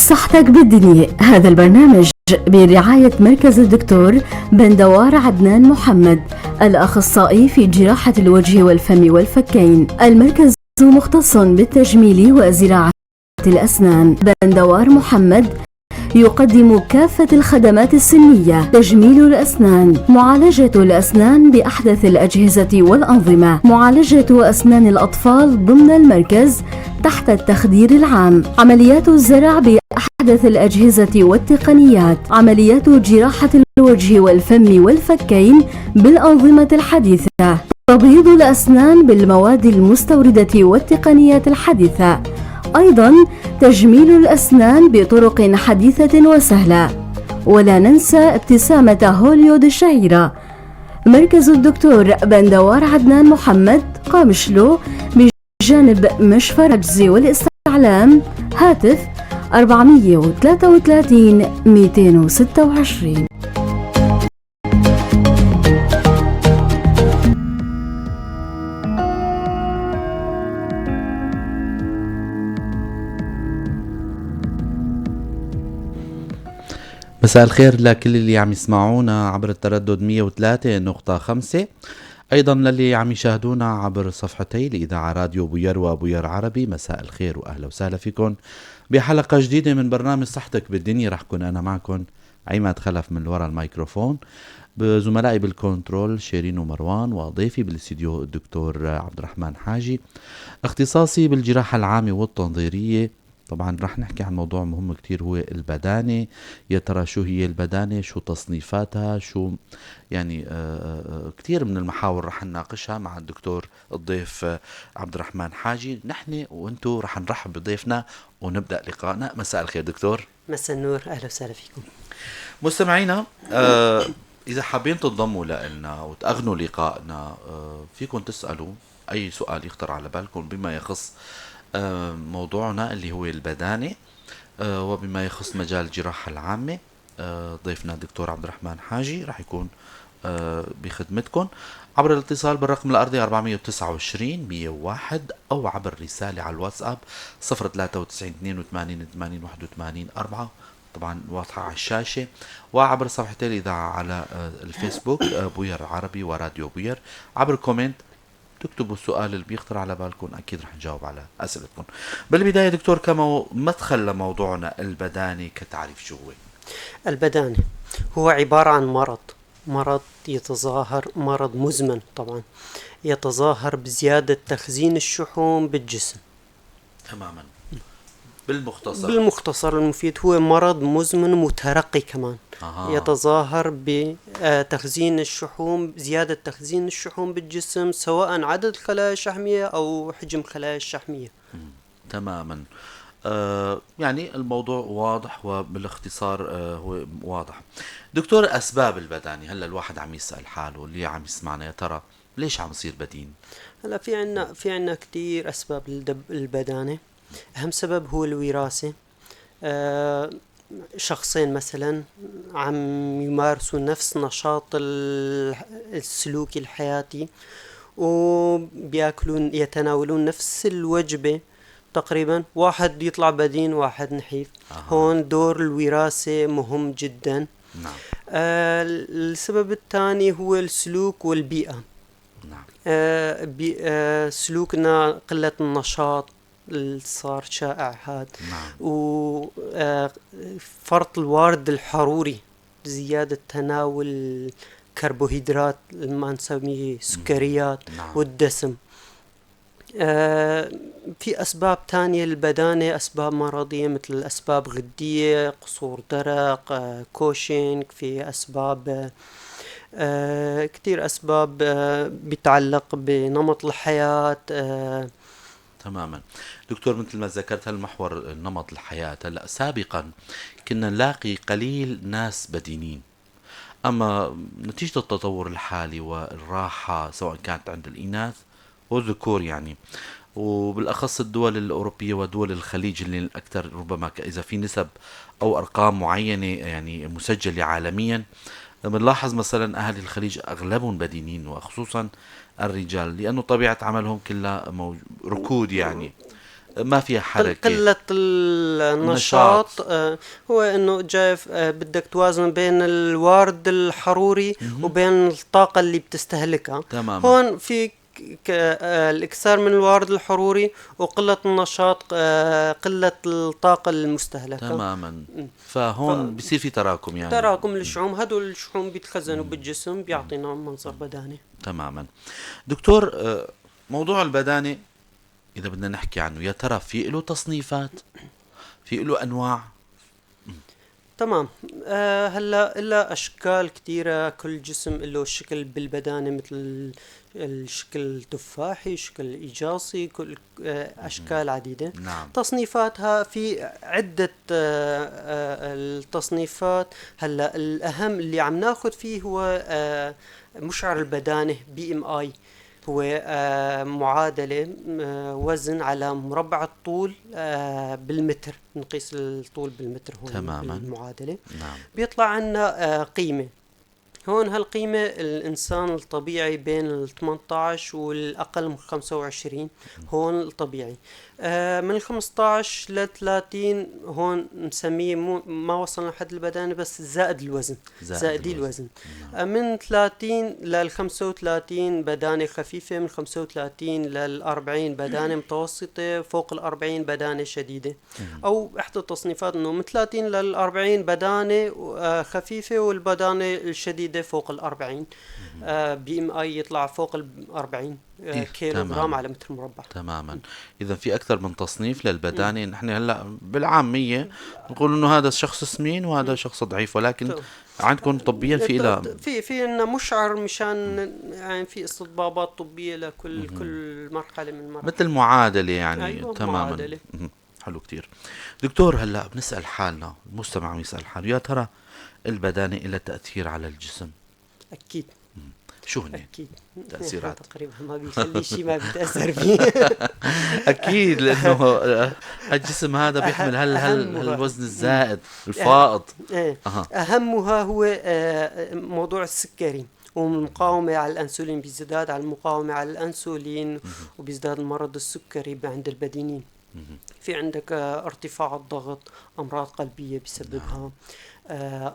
صحتك بالدنيا. هذا البرنامج برعاية مركز الدكتور بندوار عدنان محمد، الأخصائي في جراحة الوجه والفم والفكين. المركز مختص بالتجميل وزراعة الأسنان. بندوار محمد يقدم كافة الخدمات السنية: تجميل الأسنان، معالجة الأسنان بأحدث الأجهزة والأنظمة، معالجة أسنان الأطفال ضمن المركز تحت التخدير العام، عمليات الزرع بأحدث الأجهزة والتقنيات، عمليات جراحة الوجه والفم والفكين بالأنظمة الحديثة، تبييض الأسنان بالمواد المستوردة والتقنيات الحديثة، أيضا تجميل الأسنان بطرق حديثة وسهلة، ولا ننسى ابتسامة هوليود الشهيرة. مركز الدكتور بندوار عدنان محمد، قامشلو، بجانب مشفى العجز والاستعلام. هاتف 433 226. مساء الخير لكل اللي عم يسمعونا عبر التردد 103.5، أيضا للي عم يشاهدونا عبر صفحتي الإذاعة راديو بوير وبوير عربي. مساء الخير وأهلا وسهلا فيكم بحلقة جديدة من برنامج صحتك بالدنيا. رح كون أنا معكم عماد خلف من وراء الميكروفون، بزملائي بالكنترول شيرين ومروان، وضيفي بالاستديو الدكتور عبد الرحمن حاجي، اختصاصي بالجراحة العامة والتنظيرية. طبعا رح نحكي عن موضوع مهم كتير هو البدانة. يا ترى شو هي البدانة؟ شو تصنيفاتها؟ شو يعني كتير من المحاور رح نناقشها مع الدكتور الضيف عبد الرحمن حاجي. نحن وانتو رح نرحب بضيفنا ونبدأ لقائنا. مساء الخير دكتور. مساء النور، أهلا وسهلا فيكم مستمعينا. إذا حابين تنضموا لنا وتأغنوا لقائنا، فيكم تسألوا أي سؤال يخطر على بالكم بما يخص موضوعنا اللي هو البدانة، وبما يخص مجال الجراحة العامة. ضيفنا الدكتور عبد الرحمن حاجي راح يكون بخدمتكم عبر الاتصال بالرقم الأرضي 429 101، أو عبر رسالة على الواتساب 093 82 80 81 4، طبعا واضحة على الشاشة، وعبر صفحتي الإذاعة على الفيسبوك بوير عربي وراديو بوير. عبر comment تكتبوا السؤال اللي بيخطر على بالكم، أكيد رح نجاوب على أسئلتكم. بالبداية دكتور، كما مدخل لموضوعنا، البدانة كتعريف شو هو؟ البدانة هو عبارة عن مرض يتظاهر، مرض مزمن طبعا، يتظاهر بزيادة تخزين الشحوم بالجسم. تماما، بالمختصر. بالمختصر المفيد هو مرض مزمن مترقي كمان. يتظاهر بتخزين الشحوم، زيادة تخزين الشحوم بالجسم، سواء عدد الخلايا الشحمية أو حجم خلايا الشحمية. تماما. يعني الموضوع واضح وبالاختصار هو واضح. دكتور، أسباب البدانة، هلا الواحد عم يسأل حاله اللي عم يسمعنا، يا ترى ليش عم يصير بدين؟ هلا في عنا كتير أسباب للبدانة. أهم سبب هو الوراثة. شخصين مثلا عم يمارسوا نفس نشاط السلوكي الحياتي وبياكلون، يتناولون نفس الوجبة تقريبا، واحد يطلع بدين واحد نحيف. هون دور الوراثة مهم جدا. السبب الثاني هو السلوك والبيئة. بي آه سلوكنا، قلة النشاط اللي صار شائع هذا، وفرط الوارد الحروري، زيادة تناول الكربوهيدرات ما نسميه سكريات والدسم. في أسباب تانية للبدانة، أسباب مرضية مثل أسباب غدية، قصور درق، كوشنج. في أسباب كتير أسباب بيتعلق بنمط الحياة. تماما دكتور، مثل ما ذكرت هالمحور نمط الحياة. هلا سابقا كنا نلاقي قليل ناس بدينين، اما نتيجة التطور الحالي والراحة سواء كانت عند الإناث والذكور يعني، وبالأخص الدول الأوروبية ودول الخليج اللي الأكثر ربما إذا في نسب أو أرقام معينة يعني مسجلة عالميا، بنلاحظ مثلا أهل الخليج أغلبهم بدينين وخصوصا الرجال، لأنه طبيعة عملهم كلها ركود يعني. ما فيها حركة، قلة النشاط. هو انه جاي بدك توازن بين الوارد الحروري وبين الطاقة اللي بتستهلكها. هون في الإكثار من الوارد الحروري وقلة النشاط، قلة الطاقة المستهلكة. تماما. فهون بصير في تراكم، يعني تراكم الشحوم، هدول الشحوم بيتخزنوا بالجسم، بيعطينا منظر بدانة. تماما. دكتور، موضوع البدانة إذا بدنا نحكي عنه، يا ترى في له تصنيفات، في له أنواع؟ تمام. هلا إلا أشكال كتيرة، كل جسم له شكل بالبدانة، مثل الشكل التفاحي، شكل إيجاصي، كل أشكال عديدة. تصنيفاتها في عدة التصنيفات. هلا الأهم اللي عم ناخذ فيه هو مشعر البدانة BMI، هو معادلة وزن على مربع الطول بالمتر، نقيس الطول بالمتر هون. بالمعادلة. بيطلع عنا قيمة هون، هالقيمة الإنسان الطبيعي بين ال 18 والأقل من 25 هون الطبيعي، من 15 ل 30 هون نسميه ما وصلنا لحد البدانة، بس زائد الوزن، زائدي الوزن. من 30 لل 35 بدانة خفيفة، من 35 لل 40 بدانة متوسطة، فوق ال 40 بدانة شديدة. أو إحدى التصنيفات إنه من 30 لل 40 بدانة خفيفة، والبدانة الشديدة فوق ال 40. BMI يطلع فوق ال 40 كيلو جرام على متر مربع. تماما. إذا في أكثر من تصنيف للبدانة. نحن هلا بالعامية نقول إنه هذا الشخص سمين وهذا شخص ضعيف، ولكن عندكم طبيا في إلى في عندنا مشعر، مشان يعني في استطبابات طبية لكل كل مرحلة من المراحل، مثل معادلة يعني. أيوة، تماما. معادلة. حلو كتير. دكتور، هلا بنسأل حالنا، المستمع عم يسأل حاله، يا ترى البدانة إلها تأثير على الجسم؟ أكيد. شو هن؟ أكيد. تأثيرات. تقريبا ما بيخلي شيء ما بيتأثر فيه. أكيد، لأنه الجسم هذا بيحمل هالوزن الزائد الفائض. أهمها هو موضوع السكري والمقاومة على الأنسولين، بيزداد على المقاومة على الأنسولين وبيزداد المرض السكري عند البدينين. في عندك ارتفاع الضغط، أمراض قلبية بسببها،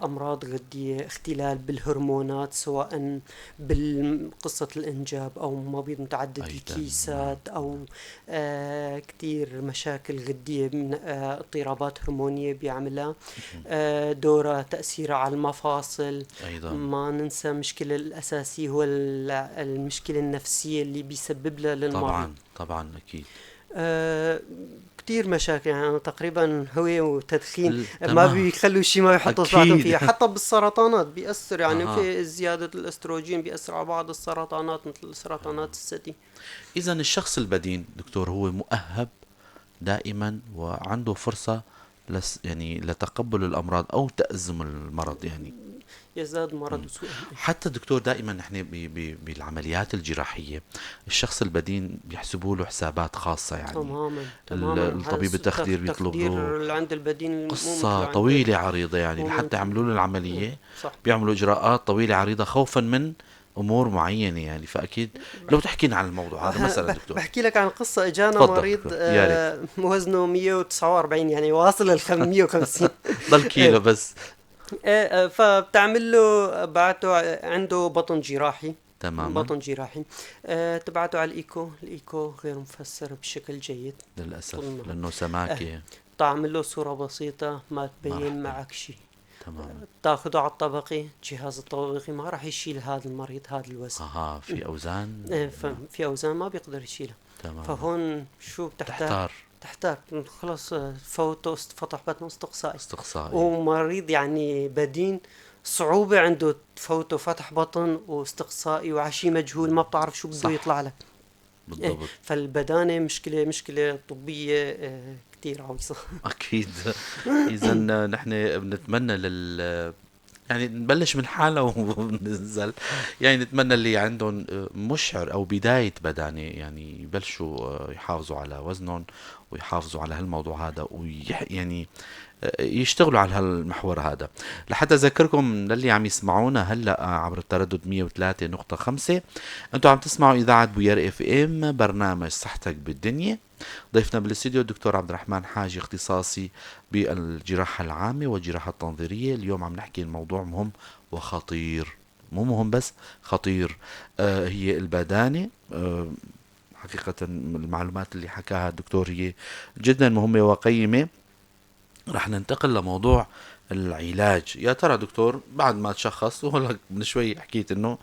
أمراض غدية، اختلال بالهرمونات سواء بالقصة الإنجاب أو مبيض متعدد الكيسات، أو كتير مشاكل غدية من اضطرابات هرمونية بيعملها، دورة تأثيرها على المفاصل. ما ننسى المشكلة الأساسية هو المشكلة النفسية اللي بيسبب لها للمرض. طبعا أكيد. كتير مشاكل، يعني تقريبا هو وتدخين ما بيخلوا شيء ما يحطوا صبعتهم فيها. حتى بالسرطانات بيأثر، يعني في زيادة الأستروجين بيأثر على بعض السرطانات مثل سرطانات الثدي. إذا الشخص البدين دكتور هو مؤهب دائما وعنده فرصة يعني لتقبل الأمراض أو تأزم المرض، يعني يزداد مرض وسوء. حتى دكتور دائما نحن بالعمليات الجراحية الشخص البدين بيحسبوا له حسابات خاصة، يعني تماما. الطبيب التخدير بيطلب له اللي عند البدين قصة طويلة عريضة، يعني لحتى يعملوا له العملية. بيعملوا إجراءات طويلة عريضة خوفا من أمور معينة، يعني فأكيد لو تحكينا عن الموضوع هذا مثلا دكتور. بحكي لك عن قصة. إجانا مريض وزنه 149، يعني واصل ل 150، ضل كيلو بس. فبتعمل له، بعته عنده بطن جراحي. تماما. بطن جراحي، تبعته على الإيكو، الإيكو غير مفسر بشكل جيد للأسف، لأنه سماكة. تعمل له صورة بسيطة ما تبين معك شيء. تمام. تاخده على الطبقي، جهاز الطبقي ما راح يشيل هذا المريض هذا الوزن. في أوزان. في أوزان ما بيقدر يشيلها. تمام. فهون شو بتحتار؟ تحتار، خلص فوته فتح بطنه استقصائي. ومريض يعني بدين صعوبة عنده تفوته فتح بطن واستقصائي وعشي مجهول، ما بتعرف شو بده يطلع لك. بالضبط. فالبدانة مشكلة طبية كتير عويصة. أكيد. إذا نحن بنتمنى يعني نبلش من حالنا وننزل، يعني نتمنى اللي عندهم مشعر أو بداية بدانة يعني يبلشوا يحافظوا على وزنهم ويحافظوا على هالموضوع هذا، يعني يشتغلوا على هالمحور هذا. لحتى أذكركم للي عم يسمعونا هلأ عبر التردد 103.5، أنتم عم تسمعوا إذاعة بوير FM، برنامج صحتك بالدنيا. ضيفنا بالاستديو الدكتور عبد الرحمن حاجي، اختصاصي بالجراحة العامة والجراحة التنظيرية. اليوم عم نحكي الموضوع مهم وخطير، مو مهم بس خطير، هي البدانة. حقيقة المعلومات اللي حكاها الدكتور هي جدا مهمة وقيمة. رح ننتقل لموضوع العلاج. يا ترى دكتور بعد ما تشخص، وهلا من شوي حكيت انه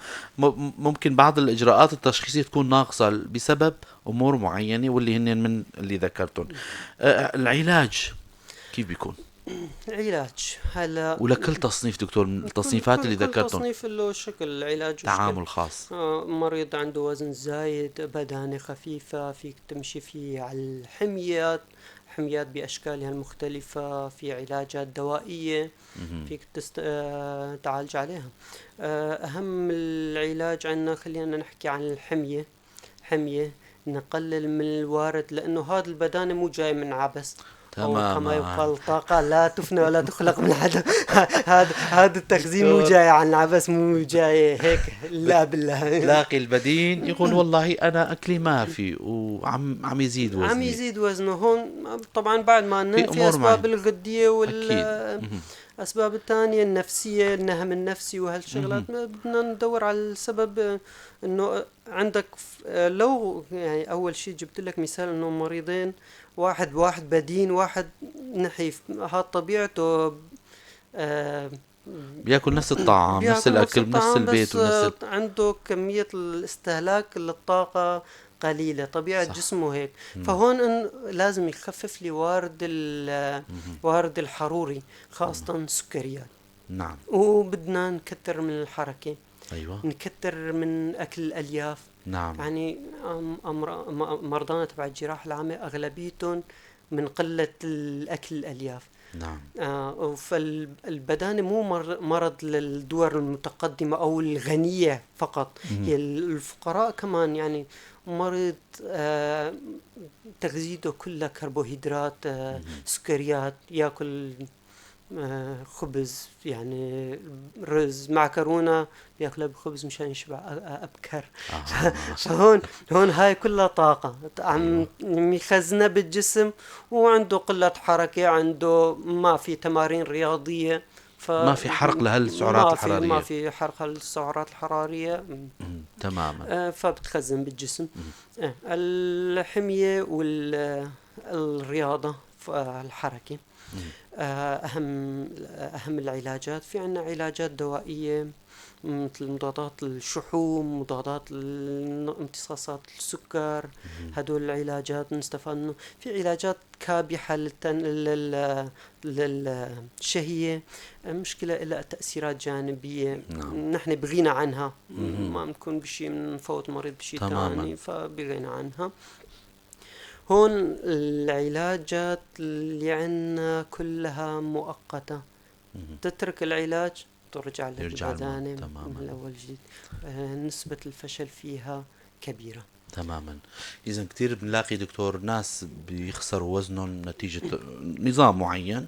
ممكن بعض الاجراءات التشخيصية تكون ناقصه بسبب امور معينة واللي هن من اللي ذكرتهم، العلاج كيف بيكون؟ العلاج هلا ولكل تصنيف دكتور من التصنيفات اللي كل ذكرتهم تصنيف له شكل علاج وشكل. تعامل خاص. مريض عنده وزن زايد، بدانة خفيفة، فيك تمشي فيه على الحميات، حميات بأشكالها المختلفة، في علاجات دوائية فيك تعالج عليها. أهم العلاج عندنا، خلينا نحكي عن الحمية. حمية نقلل من الوارد، لأنه هذا البدانة مو جاي من عبس. أو كما يقال طاقة لا تفنى ولا تخلق من عدم. هذا التخزين مو جاي عن العبس، مو جاي هيك، لا بالله. تلاقي البدين يقول والله أنا أكلي ما في وعم عم يزيد وزني، عم يزيد وزنه. هون طبعا بعد ما ننفي أسباب الغدية والأسباب الثانية النفسية، النهم النفسي وهالشغلات، بدنا ندور على السبب. إنه عندك لو يعني أول شيء جبت لك مثال إنه مريضين، واحد بدين، واحد نحيف، هذا طبيعته بياكل نفس الطعام، نفس الأكل، نفس البيت، ونفس عنده كمية الاستهلاك للطاقة قليلة، طبيعة صح. جسمه هيك. فهون إن لازم يخفف لي وارد الحروري، خاصة السكريات. نعم. وبدنا نكتر من الحركة. أيوة. نكتر من أكل الألياف. نعم. يعني مرضانا تبع الجراحة العامة أغلبيتهم من قلة الأكل الألياف. نعم. فالبدانة مو مرض للدول المتقدمة أو الغنية فقط. هي الفقراء كمان، يعني مرض تغذيته كلها كربوهيدرات، سكريات، يأكل خبز، يعني رز معكرونة بياكلها بخبز مشان يشبع أبكر. فهون هون هاي كلها طاقة عم يخزنها بالجسم، وعنده قلة حركة، عنده ما في تمارين رياضية، ما في حرق لهالسعرات الحرارية، ما في حرق للسعرات الحرارية. تماما. فبتخزن بالجسم. الحمية والرياضة، الحركة أهم العلاجات. في عنا علاجات دوائية مثل مضادات الشحوم، مضادات امتصاصات السكر، هدول العلاجات نستفاد منه. في علاجات كابحة للشهية، مشكلة لها تأثيرات جانبية. نعم. نحن بغينا عنها، ما بنكون بشيء بنفوت مريض بشيء ثاني، فبغينا عنها. هون العلاجات اللي عنا كلها مؤقتة، تترك العلاج ترجع للبدانة من الأول جديد. نسبة الفشل فيها كبيرة. تماما. إذا كتير بنلاقي دكتور ناس بيخسروا وزنهم نتيجة نظام معين،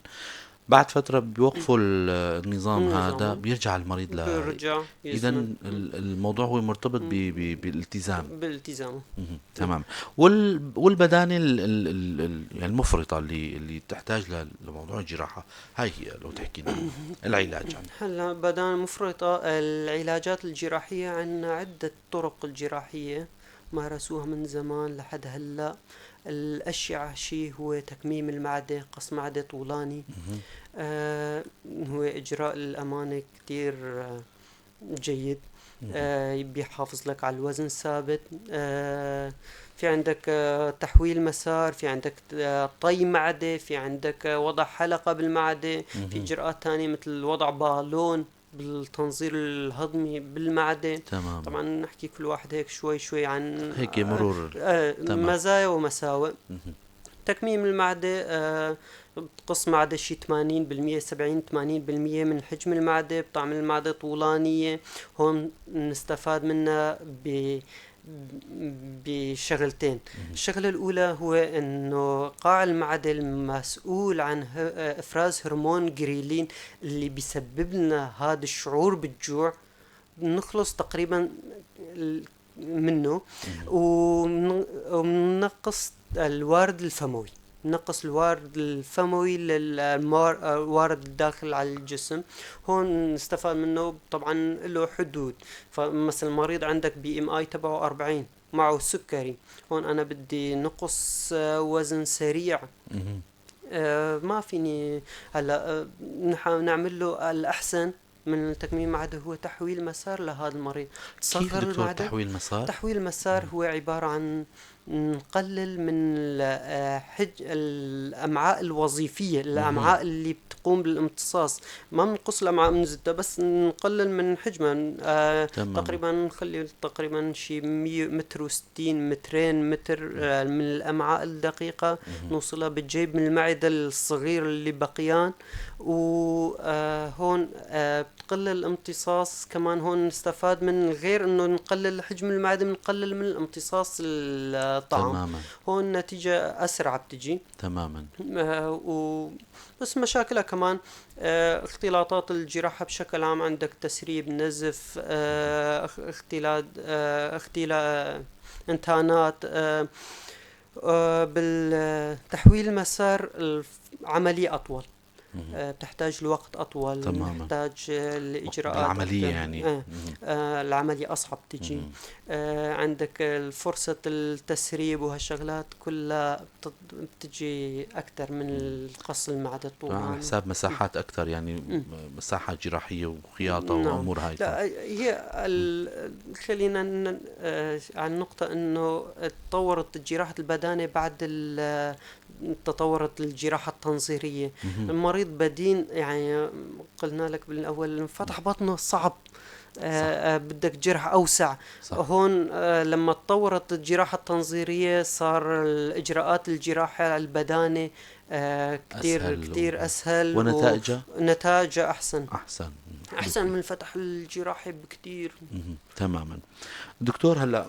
بعد فترة بيوقفوا النظام هذا، بيرجع المريض بيرجع. إذا الموضوع هو مرتبط بالالتزام. بالالتزام. تمام. والبدانة المفرطة اللي تحتاج لموضوع الجراحة، هاي هي لو تحكي لنا العلاج عنها. هلا بدانة مفرطة، العلاجات الجراحية عندنا عدة طرق الجراحية مارسوها من زمان لحد هلا. الأشعة شيء هو تكميم المعدة، قص معدة طولاني. هو إجراء الأمانة كتير جيد، بيحافظ لك على الوزن ثابت. في عندك تحويل مسار، في عندك طي معدة، في عندك وضع حلقة بالمعدة، في إجراءات تانية مثل وضع بالون بالتنظير الهضمي بالمعدة. تمام. طبعا نحكي كل واحد هيك شوي شوي عن هيك مرور مزايا ومساوئ. تكميم المعدة، بتقص معدة شي 80%، 70-80% من حجم المعدة، بتعمل المعدة طولانية. هون نستفاد منها بشغلتين. الشغلة الأولى هو أنه قاع المعدة المسؤول عن إفراز هرمون جريلين اللي بيسبب لنا هذا الشعور بالجوع، نخلص تقريبا منه، وبنقص الوارد الفموي، نقص الوارد الفموي للوارد الداخل على الجسم. هون نستفاد منه، طبعا له حدود. فمثلا المريض عندك BMI تبعه 40 معه سكري، هون انا بدي نقص وزن سريع. ما فيني هلا نعمل له الاحسن من تكميم المعدة هو تحويل مسار لهذا المريض. كيف دكتور تحويل مسار؟ تحويل المسار هو عبارة عن نقلل من الأمعاء الوظيفية، الأمعاء اللي بتقوم بالامتصاص. ما بنقص الأمعاء من زدها، بس نقلل من حجمها. تقريبا نخلي تقريبا شيء 100 متر و60 مترين متر من الأمعاء الدقيقة نوصلها بالجيب من المعدة الصغير اللي بقيان، وهون بتقلل الامتصاص. كمان هون نستفاد من غير انه نقلل حجم المعدة، نقلل من الامتصاص الطعام. هون نتيجة أسرع بتجي. بس مشاكلها كمان اختلاطات الجراحة بشكل عام، عندك تسريب، نزف، اختلاط، اختلاط، انتانات. بالتحويل المسار العملية أطول، بتحتاج لوقت أطول. نحتاج الإجراءات العملية أكتر. يعني. العملية أصعب تجي. عندك فرصة التسريب وهالشغلات كلها بتجي أكثر من القص المعدة طول. على حساب مساحات أكثر يعني، مساحة جراحية وخياطة وأمور هاي. لا، هي خلينا على النقطة إنه تطورت جراحة البدانة بعد تطورت الجراحة التنظيرية. المريض بدين، يعني قلنا لك بالأول فتح بطنه صعب، بدك جرح أوسع. هون لما تطورت الجراحة التنظيرية صار الإجراءات الجراحة البدانة كتير أسهل. كتير أسهل. ونتائجها؟ ونتائجها أحسن. أحسن. أحسن من الفتح الجراحي بكتير. تماما. دكتور، هلا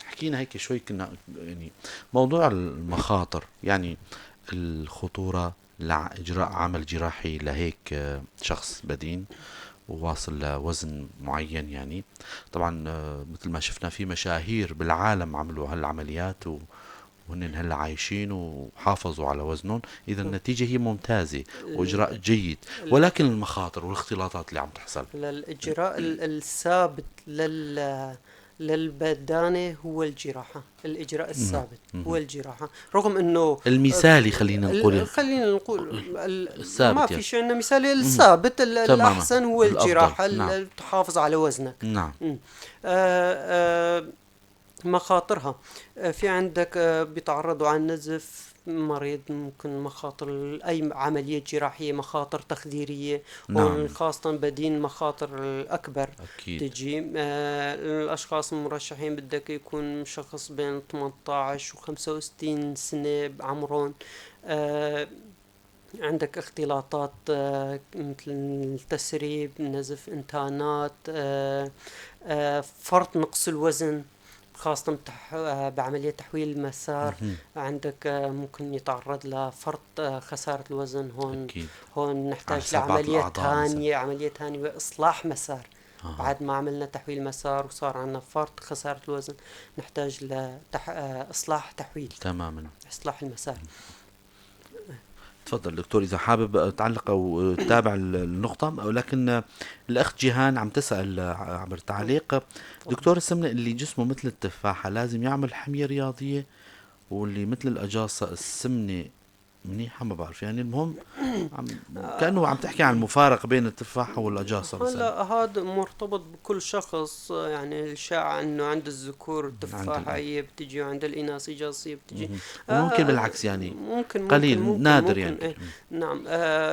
حكينا هيك شوي، كنا يعني موضوع المخاطر، يعني الخطورة لإجراء عمل جراحي لهيك شخص بدين وواصل لوزن معين. يعني طبعا مثل ما شفنا في مشاهير بالعالم عملوا هالعمليات وهن هلا عايشين وحافظوا على وزنهم، اذا النتيجه هي ممتازه واجراء جيد، ولكن المخاطر والاختلاطات اللي عم تحصل. الإجراء الثابت للبدانة هو الجراحة، الإجراء الثابت هو الجراحة، رغم أنه المثالي خلينا نقول. خلينا نقول الثابت ما يعني. في شيء عندنا مثالي، الثابت الأحسن هو الأفضل. الجراحة اللي تحافظ على وزنك. مخاطرها في عندك بيتعرضوا على النزف مريض، ممكن مخاطر أي عملية جراحية، مخاطر تخديرية. خاصة بدين مخاطر الأكبر تجي. الأشخاص المرشحين بدك يكون شخص بين 18 و 65 سنة بعمرهم. عندك اختلاطات مثل التسريب، نزف، انتانات، فرط نقص الوزن، خاصة بعملية تحويل المسار. عندك ممكن يتعرض لفرط خسارة الوزن هون. هون نحتاج على حساب بعض لعملية الأعضاء مثلاً. ثانية، عملية ثانية وإصلاح مسار. بعد ما عملنا تحويل مسار وصار عندنا فرط خسارة الوزن نحتاج إصلاح تحويل. إصلاح المسار. تفضل دكتور إذا حابب تعلق أو تتابع النقطة، ولكن الأخت جيهان عم تسأل عبر التعليق: دكتور، السمنة اللي جسمه مثل التفاحة لازم يعمل حمية رياضية، واللي مثل الأجاصة السمنة منيحة؟ ما بعرف، يعني المهم كأنه عم تحكي عن المفارقة بين التفاحة والأجاصة مثلا. هلا هذا مرتبط بكل شخص، يعني الشائع انه عند الذكور التفاحة هي بتجي، وعند الإناث إجاصية بتجي. وممكن بالعكس يعني. ممكن. قليل، ممكن نادر. ممكن. يعني. إيه. نعم،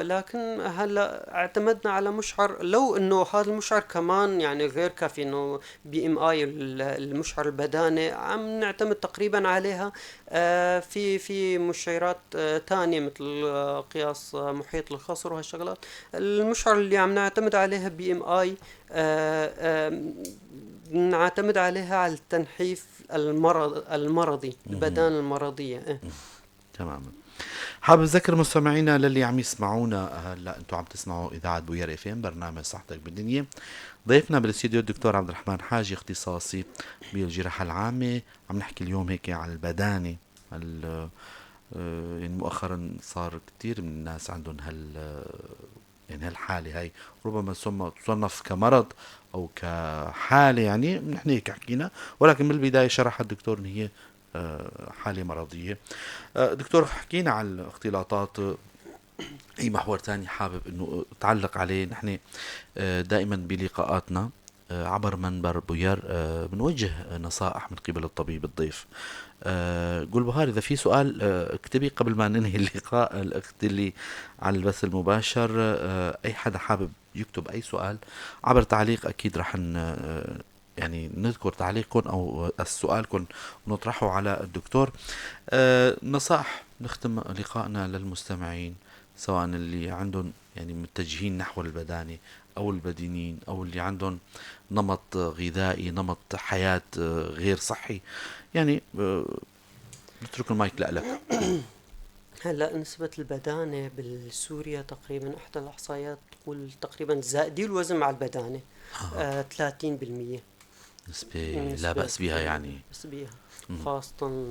لكن هلا اعتمدنا على مشعر، لو انه هذا المشعر كمان يعني غير كافي، انه BMI المشعر البدانة عم نعتمد تقريبا عليها. في مشعرات تانية مثل قياس محيط الخصر وهالشغلات. المشعر اللي عم نعتمد عليها BMI، نعتمد عليها على التنحيف المرض المرضي، البدانة المرضية إيه. تماما. حابب اذكر مستمعينا للي عم يسمعونا هلا، انتم عم تسمعوا اذاعة بوير FM، برنامج صحتك بالدنيا. ضيفنا بالاستديو الدكتور عبد الرحمن حاجي، اختصاصي بالجراحه العامة. عم نحكي اليوم هيك على البدانة. يعني مؤخرا صار كثير من الناس عندهم يعني هالحالة هاي، ربما ثم تصنف كمرض أو كحالة، يعني نحن هيك حكينا، ولكن بالبداية شرح الدكتور إن هي حالة مرضية. دكتور، حكينا على الاختلاطات، أي محور تاني حابب إنه تعلق عليه؟ نحن دائما بلقاءاتنا عبر منبر بوير بنوجه نصائح من قبل الطبيب الضيف. قول بهار إذا في سؤال اكتبي قبل ما ننهي اللقاء. الأخت اللي على البث المباشر، أي حدا حابب يكتب أي سؤال عبر تعليق، أكيد رح يعني نذكر تعليقكم أو سؤالكم ونطرحه على الدكتور. نصائح نختم لقائنا للمستمعين، سواء اللي عندهم يعني متجهين نحو البدانة أو البدينين أو اللي عندهم نمط غذائي، نمط حياة غير صحي، يعني نترك المايك لك. هلا نسبة البدانة بالسوريا تقريبا إحدى الإحصائيات تقول تقريبا زائدي الوزن مع البدانة 30%. نسبة لا بأس بها يعني. بأس بها، خاصة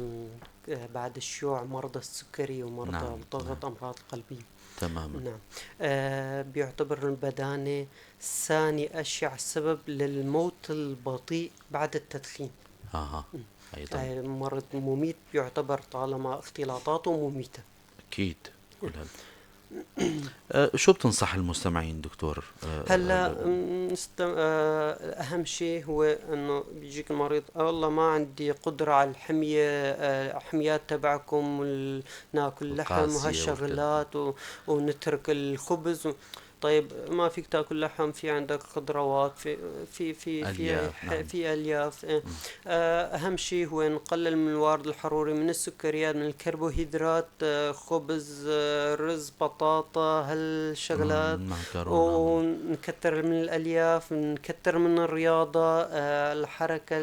بعد الشيوع مرضى السكري ومرضى الضغط، أمراض القلبية. نعم. بيعتبر البدانة ثاني أشيع سبب للموت البطيء بعد التدخين. أيضا. مرض مميت بيعتبر طالما اختلاطاته مميتة. أكيد. كل هذا. شو بتنصح المستمعين دكتور؟ هلا أهم شيء هو إنه بيجيك المريض والله ما عندي قدرة على الحمية، حميات تبعكم ناكل لحم وهالشغلات ونترك الخبز طيب ما فيك تاكل لحم، في عندك خضروات، في في في في في الياف. اهم شيء هو نقلل من الوارد الحروري، من السكريات، من الكربوهيدرات، خبز، رز، بطاطا، هالشغلات، ونكتر من الالياف، نكتر من الرياضة، الحركة،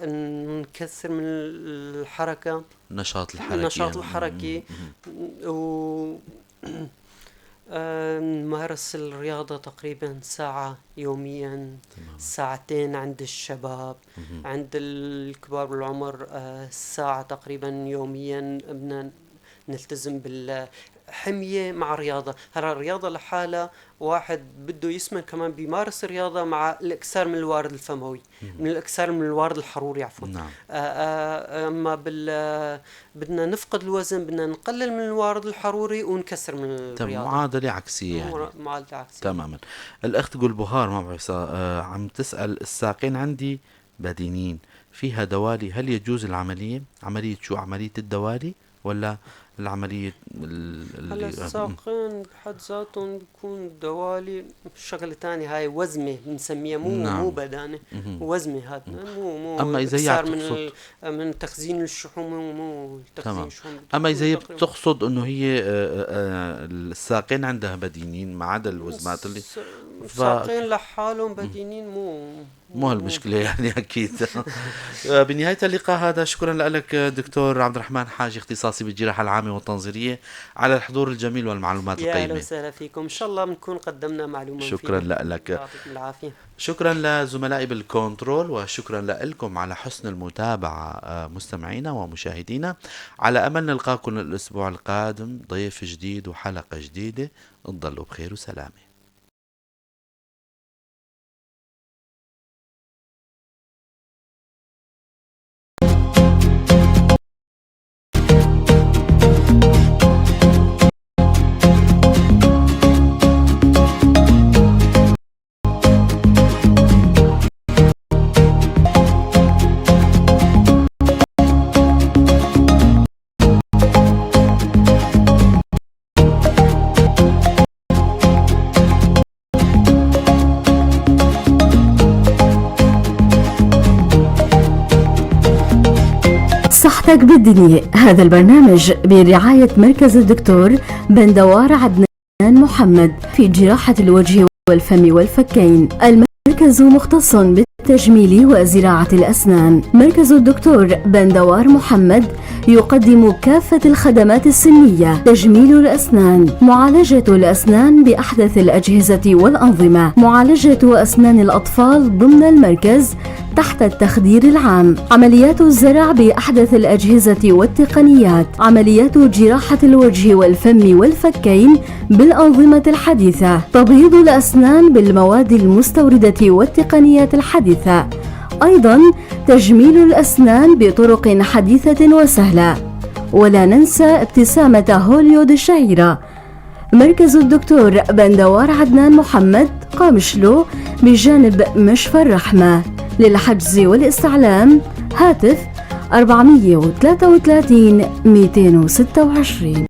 نكثر من الحركة، النشاط الحركي، النشاط الحركي، و نمارس الرياضة تقريبا ساعة يوميا. تمام. ساعتين عند الشباب. عند الكبار بالعمر ساعة تقريبا يوميا. بدنا نلتزم بالحمية مع الرياضة. هلا الرياضة لحالها واحد بده يسمن كمان بيمارس الرياضة مع الإكثار من الوارد الفموي، من الإكثار من الوارد الحروري عفوا. نعم. أما بدنا نفقد الوزن بدنا نقلل من الوارد الحروري ونكسر من الرياضة. معادلة عكسية يعني. معادلة عكسية تماما. الأخت قلبهار ما بعرف عم تسأل الساقين عندي بدينين فيها دوالي، هل يجوز العملية؟ عملية شو؟ عملية الدوالي ولا العملية؟ هلا الساقين بحد ذاتهم بيكون دوالي شغلة تانية، هاي وزمة بنسميها، مو نعم. مو بدانة، وزمة هذا مو أما إذا هي تقصد من تخزين الشحوم، مو تخزين الشحوم. أما إذا هي بتقصد إنه هي الساقين عندها بدينين ما عدا الوزمات اللي الساقين لحالهم بدينين، مو هالمشكلة يعني أكيد. بنهاية اللقاء هذا شكرا لك دكتور عبد الرحمن حاجي، اختصاصي بالجراحة العامة والتنظيرية، على الحضور الجميل والمعلومات القيمة. يا أهلا وسهلا فيكم، إن شاء الله بنكون قدمنا معلومة. شكرا لك، يعطيكم العافية. شكرا لزملائي بالكنترول، وشكرا لكم على حسن المتابعة مستمعينا ومشاهدينا. على أمل نلقاكم الأسبوع القادم ضيف جديد وحلقة جديدة. تضلوا بخير وسلامة. صحتك بالدنيا، هذا البرنامج برعاية مركز الدكتور بندوار عدنان محمد في جراحة الوجه والفم والفكين. المركز مختص التجميل وزراعة الأسنان. مركز الدكتور بندوار محمد يقدم كافة الخدمات السنية: تجميل الأسنان، معالجة الأسنان بأحدث الأجهزة والأنظمة، معالجة أسنان الأطفال ضمن المركز تحت التخدير العام، عمليات الزرع بأحدث الأجهزة والتقنيات، عمليات جراحة الوجه والفم والفكين بالأنظمة الحديثة، تبييض الأسنان بالمواد المستوردة والتقنيات الحديثة، أيضا تجميل الأسنان بطرق حديثة وسهلة، ولا ننسى ابتسامة هوليود الشهيرة. مركز الدكتور بندوار عدنان محمد، قامشلو، بجانب مشفى الرحمة. للحجز والاستعلام هاتف 433 226.